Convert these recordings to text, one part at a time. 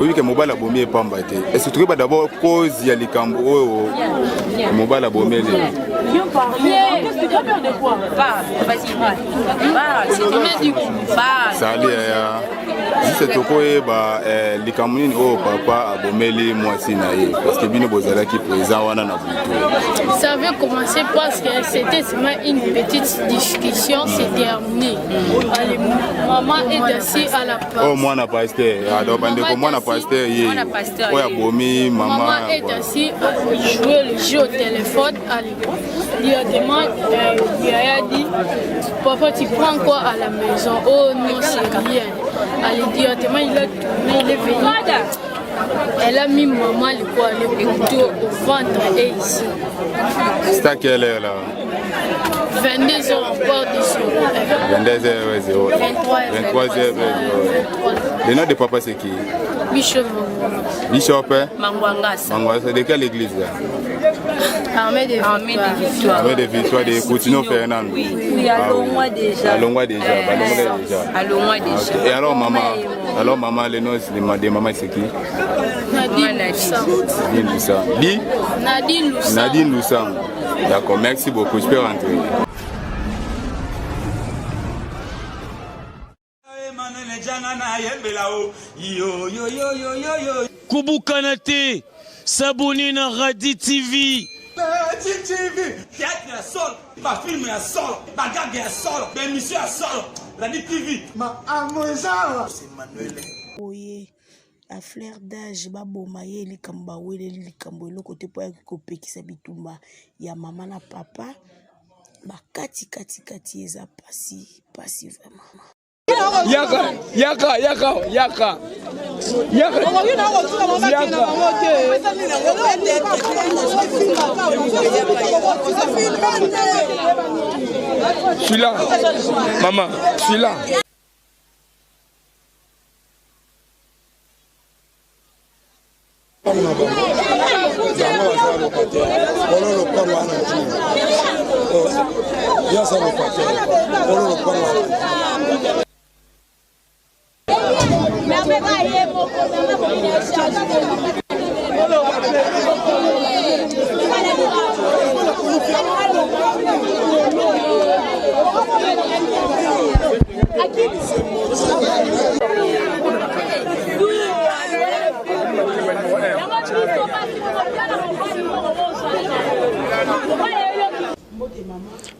Oyebi ke mobali abomi ye pamba te. Est-ce que tokoyeba d'abord cause ya likambo oyo mobali abomeli ye? Sali yaya juste tokoyeba eh, likambo nini oyo papa abomeli mwasi na ye parce que bino bozalaki présent wana na butu. Ça avait commencé parce que c'était seulement une petite discussion, c'est terminé. Allez, maman est assise à la Oh mwana pasteur, alors ah, bandeko mwana pasteur ye oyo abomi mama. Maman est assis jouer le jeu au téléphone. Allez, directement, euh, Yaya dit, papa tu prends quoi à la maison Oh non, c'est rien. Allez, directement, il a tourné, il est venu. Elle a mis maman le quoi, le couteau au ventre et ici. C'est à quelle heure là 22h encore de 22h, 0. 23h, 0. Le nom de papa c'est qui Bishop Bishop hein? Mangwangasa. Mangwangasa, de quelle église là Armée de Victoire. Victoire. Armée de Victoire de Coutinho Fernando. Oui, oui, à ah, déjà. Alongwa déjà, eh, Alongwa déjà. Alongwa déjà. Ah, Et alors maman, alors maman, le nom de maman c'est qui Nadine Lussango. Nadine Lussango. Di Nadine Lussango. Nadine Lussango. D'accord, merci beaucoup. Je peux rentrer. Kobukana te, s'abonner na Radi TV. Radi TV, théâtre ya solo, ba film ya solo, ba gag ya solo, ba émission ya solo. Radi TV. Ma amoza. Oye à fleur d'âge baboma ye likambo baweleli likambo eloko te mpo ayaki kopekisa bitumba ya mama na papa bakati kati kati eza pasi pasi vraiment yaka yaka yaka yaka yaka yaka Je suis là, maman, je suis là. Lopango na bango bango baza locataire kolo lopango wana ntina ye aza locataire kolo lopango wana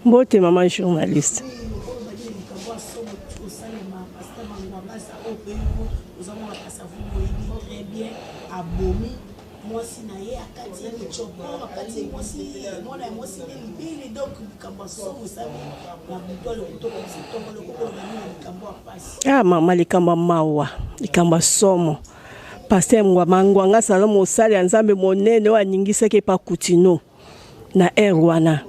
Mbote mama journaliste. Mwasi na ye akati ye michopo akati ye mwasi mwana ya mwasi nde libele donc likambo ya somo esali na butu alokuta okomisa ntongo lokokoloba nini likambo ya mpasi ah mama likambo ya mawa likambo ya somo paster mangwanga salo mosali ya nzambe monene oyo aningisaki epa kutino na heure wana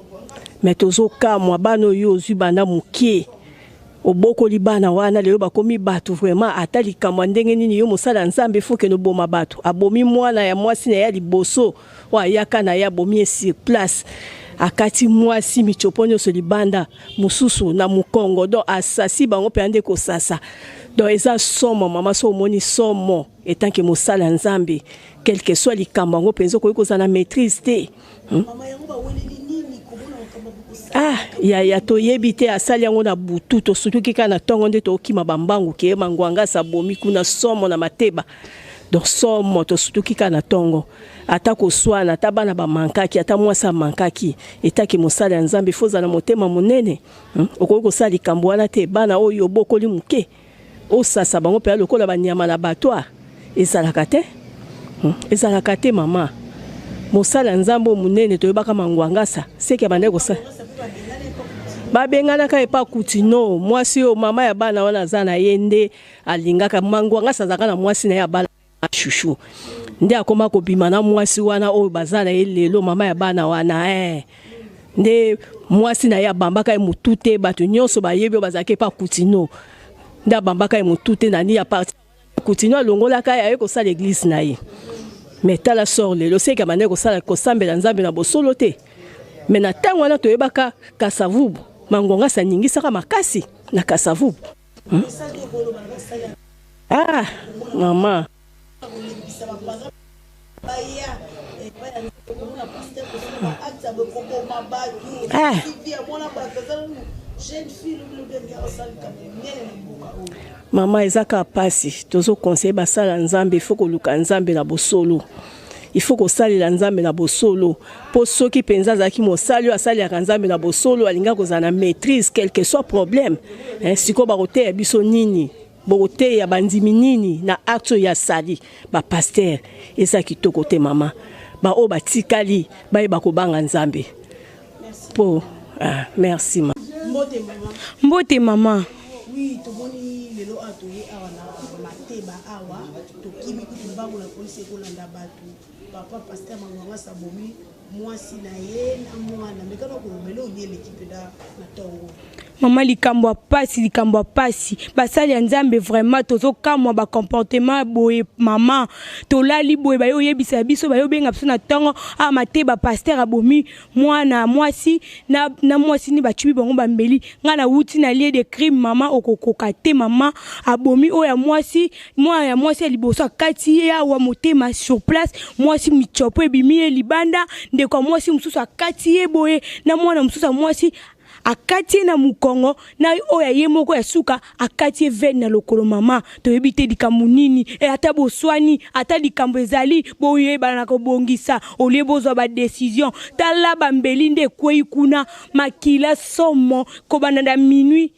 me tozokamwa bana oyo ozwi banda mokie obokoli bana wana lelo bakomi bato vraiment ata likambo ya ndenge nini yo mosala ya nzambe fo kende oboma bato abomi mwana ya mwasi na ye ya liboso oyo ayaka na ye abomi ye sur place akati mwasi michopo nyonso libanda mosusu na mokongo donc asasi bango mpenza nde kosasa donc eza somo mama so omoni somo etanke mosala ya nzambe quelque soit likambo yango mpenza okoki kozala na maîtrise te hmm? Mama yango baweleli nini komona makambo ah yaya toyebi te asali yango na butu tosutuki kaka na ntongo nde tokima bambangu ke mangwangasa abomi kuna somo na mateba donc somo tosutuki kaka na ntongo ata koswana ata bana bamankaki ata mwasi amankaki etaki mosala ya nzambe fo ozala motema monene hmm? okoki kosala likambo wana te bana oyo obokoli moke Osasa bango mpenza lokola banyama na abattoir ezalaka te hmm? ezalaka te mama mosala ya nzambe oyo monene toyebaka mangwangasa seke abandaki kosala babenganaka epa kutino mwasi oyo mama ya bana wana aza na ye nde alingaka mangwangasa azalaka na mwasi na ye abala Chouchou nde akoma kobima na mwasi wana oyo baza na ye lelo mama ya bana wana eh. Nde mwasi na ye abambaka ye motu te bato nyonso bayebi oyo bazalaki epa Kutino nde abambaka ye motu te na nini ya parti Kutino alongolaka ye aye kosala eglise na ye mais tala sort lelo seke abandaki kosala kosambela Nzambe na bosolo te mais na ntango wana toyebaka Kasavubu Mangwangasa aningisaka makasi na Kasavubu hmm? Ah, mama. Kolembisa ba parents baya epai ya Nzambe komona pasteur kosala ba acte ya boye koboma bato Eh. vie ya mwana bato aza nanu jeune fille lobi lobi alingi asala likambo monene na mboka oyo. Mama eza kaka pasi tozo conseiller basala nzambe il faut koluka nzambe na bosolo il faut kosalela nzambe na bosolo po soki penza azalaki mosali oyo asalelaka nzambe na bosolo alingaki kozala na maitrise quelque soit problème hein, sikoyo bakoteya biso nini Bokoteya bandimi nini na acte oyo ye asali? Ba pasteurs eza kitoko te mama. Ba oyo batikali bayeba kobanga Nzambe po ah, merci ma. Mbote mama. Mbote mama. Oui, tomoni lelo awa toye awa na Mateba awa tokimi kutu mbangu na polisi ekolanda bato. Papa pasteur Mangwangasa abomi mwasi na ye na mwana. Mekana koloba eloko nini eleki mpenza na ntongo. Maman likambo ya pasi likambo ya pasi basali ya nzambe vraiment tozokamwa ba comportement ya boye maman tolali boye baye oyebisa biso baye obenga biso na ntongo awa mateba pasteur abomi mwana mwasi na, na mwasi ni bacubi bango bambeli ngai nawuti na lieu de crime mama okokoka te mama abomi oyo ya mwasi mwana ya mwasi ya liboso akati ye awa motema sur place mwasi michopo ebimi ye libanda ndeko ya mwasi mosusu akati ye boye na mwana mosusu ya mwasi Akati ye na mukongo na oyo ya ye moko ya suka akati ye veine na lokolo mama toyebi te likambo nini e ata boswani ata likambo ezali boyebana na kobongisa au lieu bozwa ba decision tala ba mbeli nde ekweyi kuna makila somo kobanda na minuit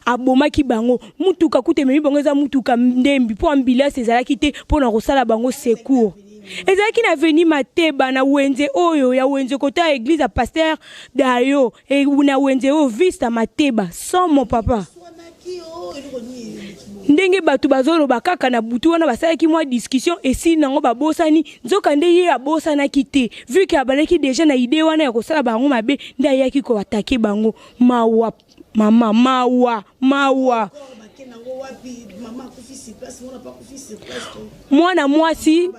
abomaki bango mutuka kutu ememi bango eza mutuka ndembi po ambulance ezalaki te pona kosala bango secours ezalaki na avenue Mateba na wenze oyo ya wenze kota ya eglise ya pasteur Dayo e, na wenze oyo vista Mateba somo papa ndenge bato bazoloba kaka na butu wana basalaki mwa discussion esili nango babosani nzoka nde ye abosanaki te vu que abandaki deja na idee wana ya kosala bango mabe nde ayaki koatake bango mawa Mama mawa mawa. Mwana mwasi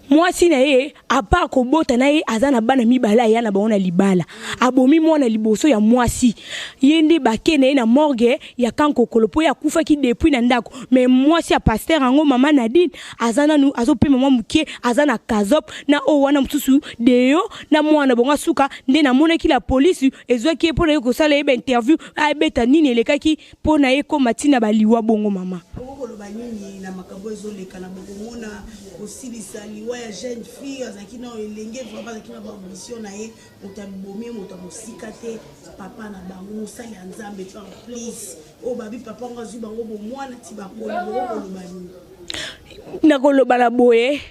mwasi na ye apart kobota na ye aza na bana mibale aya na bango na libala abomi mwana liboso ya mwasi ye nde bake na ye na morgue ya kankokolo mpo ye akufaki depuis na ndako mais mwasi ya pasteur yango mama Nadine aza nanu azopema mwa mokie aza na kazop na oyo wana mosusu deyo na mwana bongo asuka nde namonaki la polisi ezwaki ye mpo na ye kosala ye bainterview abeta nini elekaki mpo na ye ekoma ntina baliwa bongo mama okoloba nini na makambo ezoleka na bokomona kosilisa liwa ya jeune fille azalaki na elenge vraiment azalaki na baambition na ye moto abomi ye moto ya mosika te papa na bango mosali ya nzambe par plus oyo babi papa yango azwi bango bomwana ti bakoli bokoloba nini nakoloba na boye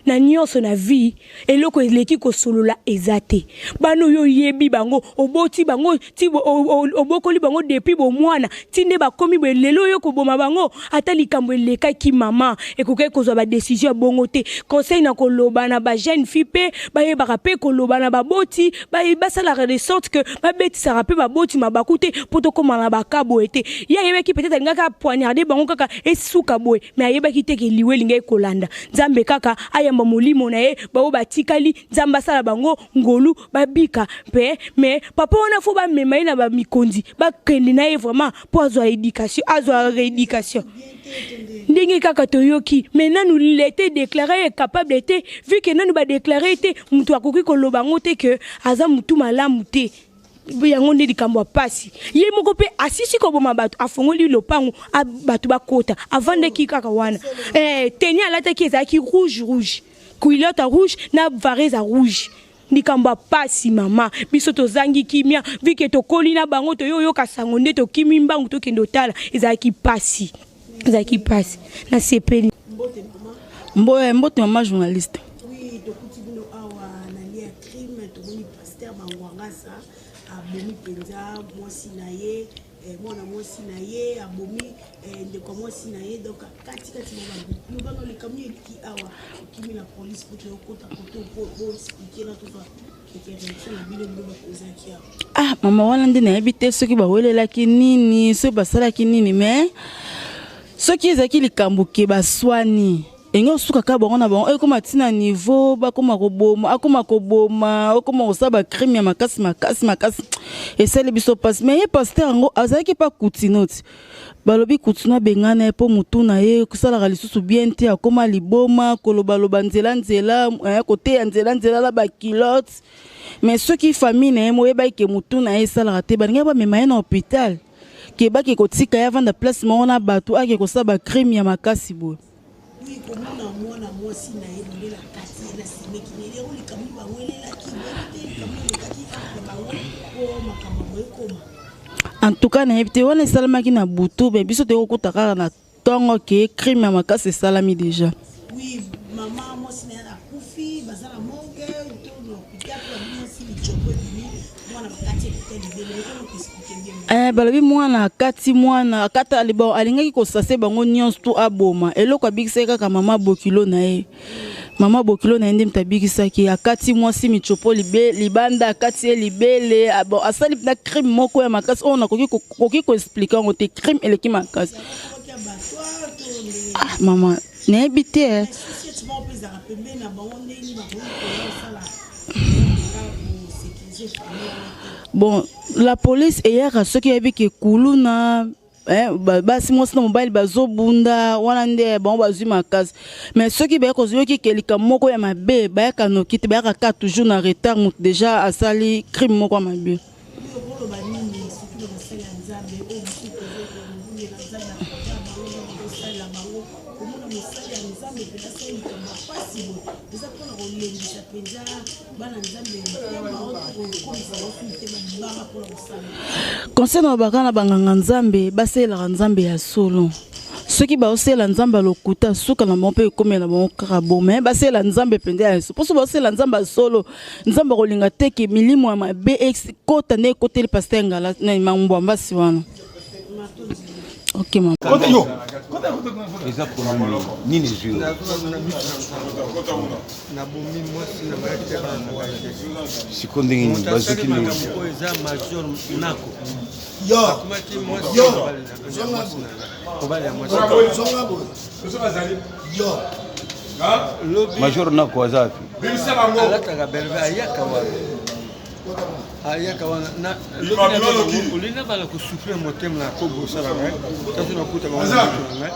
na nyonso na vie eloko eleki kosolola eza te bana oyo oyebi bango oboti bango ti obokoli bango depuis bomwana ti nde bakomi boye lelo oyo koboma bango ata likambo elekaki mama ekokaki kozwa badesizio ya bongo te conseil na koloba na bajeune fille mpe bayebaka mpe koloba na baboti basalaka de sorte que babetisaka mpe baboti mabaku te mpo tokóma na baka boye te ye ayebaki peut-être alingaki apoignarde bango kaka esuka boye me ayebaki te ke liwa elingaki kolanda nzambe kaka ayamba molimo na ye baoyo batikali nzambe asala bango ngolu babika mpe me papa wana fo bamema ye na bamikonzi bakende na ye vraiment mpo azwa éducation azwa rééducation ndenge kaka toyoki mais nanu lete déclare ye capable te vu que nanu badeklare ye te moto akoki koloba yango te ke aza motu malamu te yango nde likambo ya mpasi ye moko mpe asisi koboma bato afongoli lopango bato bakota avandaki kaka wana eh, teni alataki ezalaki rouge rouge culotte rouge na varese ya rouge likambo ya pasi mama biso tozangi kimia vu que tokoli na bango toye oyoka sango nde tokimi mbangu tokende otala ezalaki pasi ezalaki pasi nasepeli mbote mbote mama journaliste oui tokuti bino awa na lia crime tomoni pasteur bangwangasa abomi mpenza mwasi na ye eh, mwana mwasi na ye abomi eh, ndeko ya mwasi na ye donc akati kati na bango lobano likambo eliki awa okimi na police po toyokota koto po boexplike na tozwa réaction na bino bino bakozaki awa ah mama wana nde nayebi te soki bawelelaki nini soki basalaki nini mais soki ezalaki likambo ke baswani. Enge osuka kaka bango na bango ekoma ti na niveau bakoma koboma akoma koboma okoma kosala ba crime ya makasi makasi makasi esali biso mpasi mais ye pasteur yango azalaki pa kutino ti balobi kutino abengana ye mpo motu na ye kosalaka lisusu bien te akoma liboma kolobaloba nzela nzela eh, koteya nzela nzela na bakilote mais soki famille na ye moyebaki ke motu na ye esalaka te balingaki bamema ye na hôpital ke bake kotika ye avanda place moko na bato ake kosala bacrime ya makasi boye. Oui, komona mwana mwasi na ye modele akati ye na semeki na ye yango likambo bawelelaki boyebi te likambo elekaki entre bango po makambo yango ekoma. En tout cas nayebi te wana esalamaki na butu mais biso toyei kokuta kaka na ntongo ke crime ya makasi esalami deja. Oui, mama mwasi na ye akufi baza na morgue to na hôpital po babimi mwasi litshoko ebimi mwana bakati ye kote libele okoki ko expliquer bien. Eh, balobi mwana akati mwana akata bon, alingaki kosase bango nyonso tu aboma eloko abikisaki kaka mama bokilo na ye mama bokilo na ye nde moto abikisaki akati mwasi michopo libe, libanda akati ye libele ah, bon, asali na crime moko ya makasi oyo nakoki koki koexplike yango te crime eleki makasi ah, mama nayebi te eh. Bon la police eyaka soki eyebi ke kuluna eh, basi mwasi na mobali bazobunda wana nde bango bazwi makasi mais soki baye koyoki ke likambo moko ya mabe bayaka noki te bayaka kaka toujours na retard moto deja asali crime moko ya mabe. Conseil na baka na banganga nzambe basalelaka nzambe ya solo soki baosalela nzambe ya lokuta suka na bango mpe ekomela bango kaka bo me basalela nzambe mpenza ya mpo so baosalela nzambe ya solo nzambe akolinga te ke milimo ya mabe ekota nde ekoteli paster ngala na mangwambasi wana ok mama eza problème nini ezwi yo nabomi mwasi na ngai te bana na ngai te siko ndenge nini bazoki ndenge oyo eza major nako yo akomaki mwasi yo mobali ya mwasi zonga boye yo major nako aza wapi alataka belve ayaka wana ayaka wana olinga bala kosouffle motema na kobosala ngai kasi nakuta bango na ngai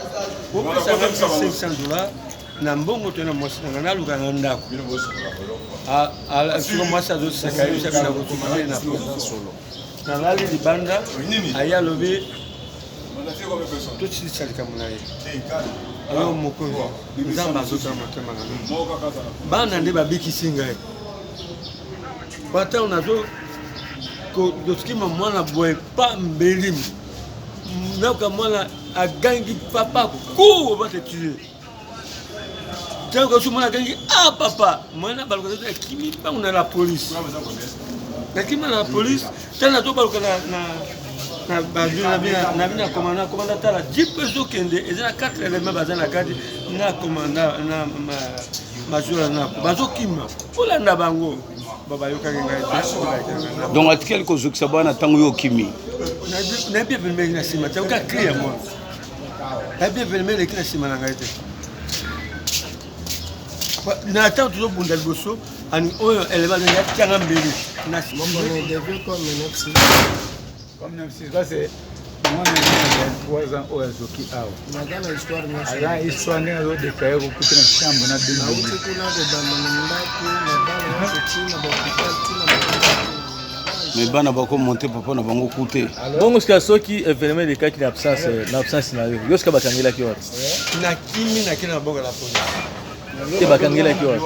opesaka 500 dollars na mbongo to na mwasi na ngai naluka na ndako siko mwasi azoseka yebisa bina kosouffle na nalali libanda aye alobi tosilisa likambo na ye alo mokonzi nzambe azotala motema na ngai bana nde babikisi ngai batango nazo kosikima mwana boye pa mbeli nayoka mwana agangi papa ku va te tuer ntango kasi mwana agangi ah papa mwana baluka akimi mbangu na la police nakimi na la police ntango nazobaluka na na bina komanda komanda tala jip ezokende eza na 4 element baza na kati na komanda na major nako bazokima olanda bango bayokaki ngai te donc atikali kozokisa bana ntango yo okimi nayebi evenema eleki na nsima te oka cri ya mwana nayebi evenema eleki na nsima na ngai te na ntango tozobunda liboso oyo elema atianga mbeli na Comme même si ça c'est mwana ya 23 ans oyo azoki awa naza na histoire nyonso aza histoire ndenge azodeklare kokuta na chambre na nauti kuna kobanda na ndako na bana nyonso ntina bahopital ntina mais bana bakomonte papa na bango kute bongo sika soki événement elekaki na absence na absence na yo yo sika bakangelaki wapi nakimi nakei na maboko ya la police te bakangelaki wapi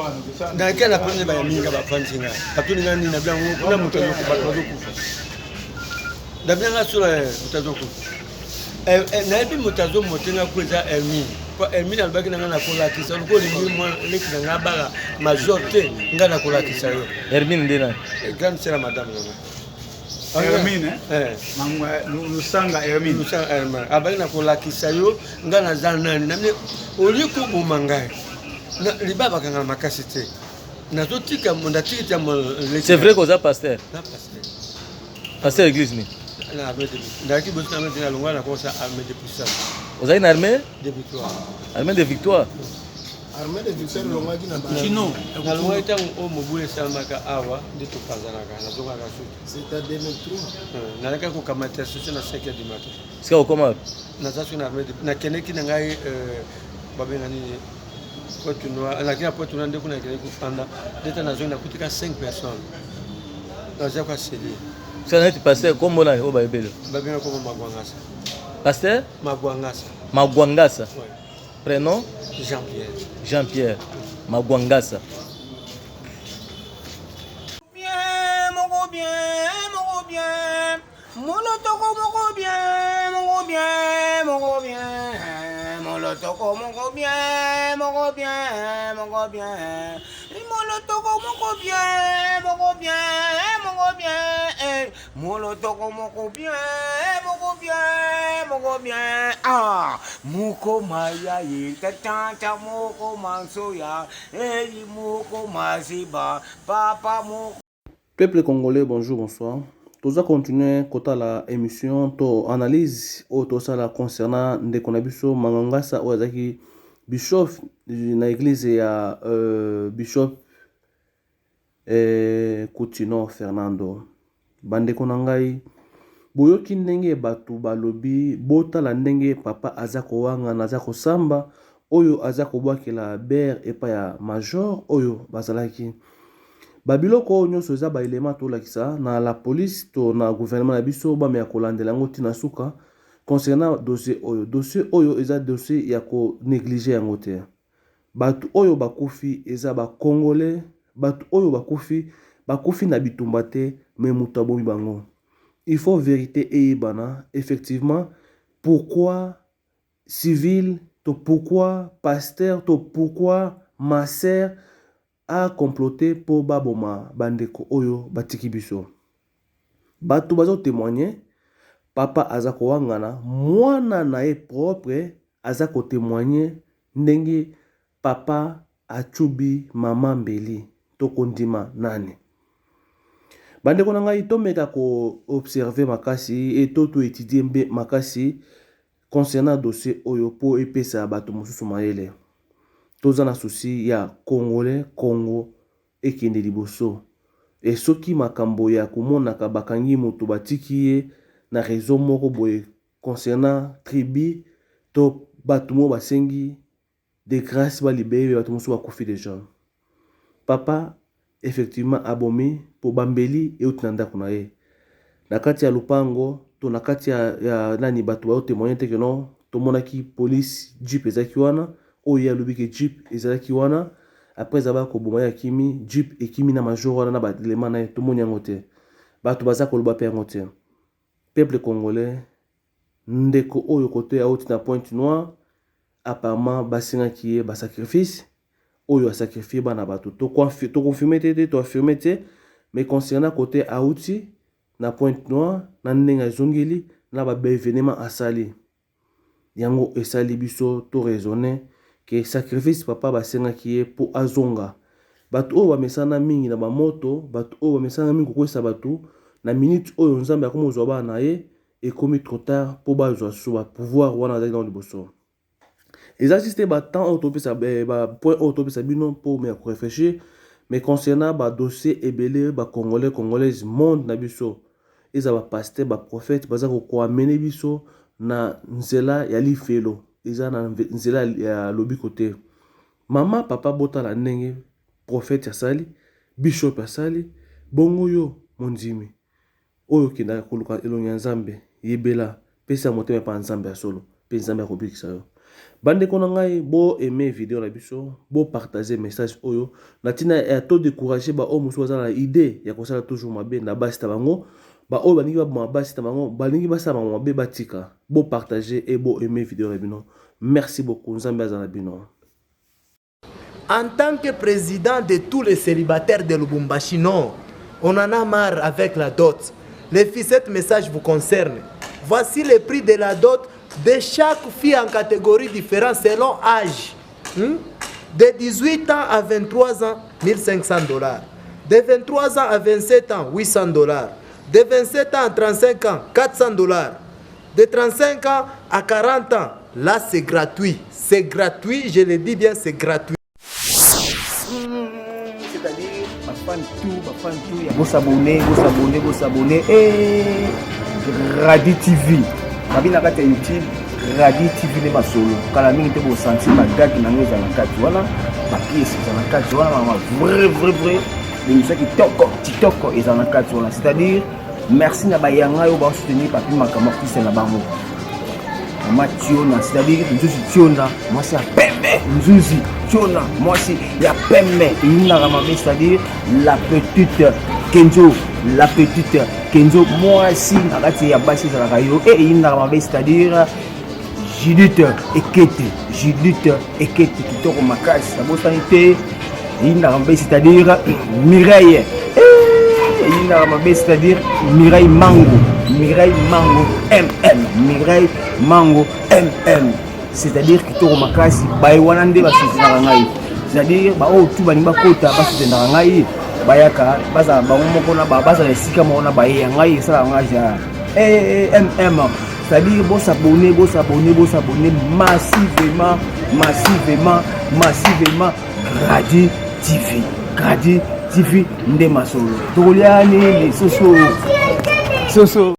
nakei na police bayaminga bafandi ngai batuni ngai nini na bilango kuna moto bato bazokufa Dabia nga solo eh, moto azokufa eh, eh, nayebi moto azomote nga ko eza Hermine po Hermine alobaki na nga nakolakisa lokola olingi mwa leki na nga abala major te nga nakolakisa yo Hermine nde nani grande sœur ya madame na nga Hermine eh? Lusanga Hermine Lusanga Hermine abaki nakolakisa yo nga naza nani namine olie koboma ngai libaba bakangana makasi te nazotika natiki ta c'est vrai koza pasteur pasteur église nini na armée de nazalaki bosi na armée de nalongwa na kosa armée de puissance ozali na armée de victoire armée de victoire. Armée de victoire elongwaki na Kino. Nalongwaki ntango oyo mobulu esalamaka awa nde topanzanaka, nazongaka suki. C'est en 2003. Nalakaki kokamata soso na 5 heures du matin. Sika okoma wapi? Naza soki na armée de nakendeki na ngai euh, babenga nini Pointe Noire, nakei na Pointe Noire nde kuna nakendeki kofanda nde ntango nazongi nakuti ka 5 personnes naza kwa seli. Sika neti pasteur kombo nani oyo bayebeli? Babenga kombo Magwangasa. Pasteur? Magwangasa. Magwangasa. Ouais. Prénom? Jean-Pierre. Jean-Pierre Magwangasa. Bien, moko bien, moko bien. Molotoko moko bien, moko bien, moko bien. Molotoko moko bien, moko bien, moko bien. Molotoko moko bien, moko bien, moko bien. Molotoko moko bien, moko bien, moko bien. Ah, moko maya ye, tata moko mansoya, eh moko maziba, papa moko. Peuple congolais bonjour bonsoir toza continuer kotala émission to analyse oyo tosala concernant ndeko na biso Mangangasa oyo azalaki bishop na église ya euh, bishop eh, Kutino Fernando. Bandeko na ngai, boyoki ndenge bato balobi, botala ndenge papa aza kowangana, aza kosamba, oyo aza kobwakela ber epai ya major oyo bazalaki. Ba biloko oyo nyonso eza ba element tolakisa na la police to na gouvernement na biso bameka kolandela yango tina suka concernant dossier oyo. Dossier oyo eza dossier ya ko negliger yango te. Batu oyo bakufi eza ba congolais batu oyo bakufi bakufi na bitumba te mais mutu abomi bango il faut verite eyebana effectivement pourquoi civil to pourquoi pasteur to pourquoi ma sœur a comploter po baboma ba ndeko oyo batiki biso batu bazo temoigner papa aza kowangana mwana na ye propre aza ko temoigner ndenge papa atshubi maman mbeli toko ndima nani? Ba ndeko na ngai tomeka ko observer makasi et to to etudier mbe makasi concernant dossier oyo po epesa bato mosusu mayele. Toza na souci ya congolais Congo ekende liboso et soki makambo ya komonaka bakangi moto batiki ye na raison moko boye Concernant tribu to batu moko basengi de grace ba libere batu mosusu bakufi dejà. Papa effectivement abomi po ba mbeli euti na ndaku na ye. Na kati ya lopango to na kati ya, ya nani batu bazo temoigner te que non tomonaki police jeep ezalaki wana oyo ye alobi ke jeep ezalaki wana après avoir koboma ye akimi jeep ekimi na major wana na ba element na ye tomoni yango te. Batu baza koloba pe yango te. Peuple congolais ndeko oyo kote awuti na pointe noire apparemment basengaki ye ba sacrifice oyo a sacrifier bana bato to confirme te te to affirme te mais concernant kote awuti na pointe noire na ndenge azongeli na ba evenement asali Yango esali biso to raisonner que sacrifice papa basengaki ye po azonga. Batu oyo bamesana mingi na ba moto, batu oyo bamesana mingi kokweyisa batu, na minute oyo Nzambe akomi kozua bana na ye, ekomi trop tard po bazua lisusu ba pouvoir wana bazalaki nango liboso. Eza juste ba temps oyo topesa ba points oyo topesa bino po bomeka ko reflechir, mais concernant ba dossiers ebele ba congolais, congolaises, monde na biso Ezala ba pasteur ba prophète baza ko ko amener biso na nzela ya lifelo eza na nzela ya lobiko te. Maman papa botala ndenge prophète asali bishop asali bongo yo mondimi oyo okendaka koluka elongi ya Nzambe yebela pesa motema epa Nzambe ya solo pe Nzambe akobikisa yo. Bandeko na ngai bo aimer video na biso, bo partager message oyo na tina ya to décourager ba oyo mosusu baza na idée ya kosala toujours mabe na basi na bango, ba oyo balingi baboma basi na bango, balingi basala bango mabe batika. Bo partager et bo aimer video na bino. Merci beaucoup, Nzambe azala na bino. En tant que président de tous les célibataires de Lubumbashi, non. On en a marre avec la dot. Les filles, cet message vous concerne. Voici le prix de la dot de chaque fille en catégorie différente selon âge. De 18 ans à 23 ans, 1500 dollars. De 23 ans à 27 ans, 800 dollars. De 27 ans à 35 ans, 400 dollars. De 35 ans à 40 ans, là c'est gratuit. C'est gratuit, je le dis bien, c'est gratuit. Bafan tout ya bosabone, bosabone, bosabone. Eh, Radi TV. Babi na kati ya YouTube, Radi TV nde masolo. Kala mingi te bosanti bagage na yango ezala na kati wana, bapiese ezala na kati wana, mama vrai vrai vrai. L'émission kitoko, kitoko ezala na kati wana. C'est-à-dire merci na bayanga oyo basoutenir Papi Makambo artiste na bango. Mama Tiona, c'est-à-dire Nzuzi Tiona, mwasi ya pembe, Nzuzi Tiona, mwasi ya pembe, eyindaka mabe, c'est-à-dire la petite Kenzo, la petite Kenzo, mwasi na kati ya basi ezalaka yo, e eyindaka mabe, c'est-à-dire Judith Ekete, Judith Ekete, kitoko makasi, nabosani te, eyindaka mabe, c'est-à-dire Mireille, eyindaka mabe, c'est-à-dire Mireille Mango, Mireille Mango MM, Mireille Mango MM, c'est-à-dire kitoko makasi, baye wana nde basutenaka ngai, c'est-à-dire baoyo tu balingi bakota basutenaka ngai, bayaka bazala bango moko na bazala esika moko na baye ya ngai esalaka ngai ja MM, c'est-à-dire bosabone, bosabone, bosabone massivement, massivement, massivement Gradi TV, Gradi TV nde masolo, tokolia nini soso soso.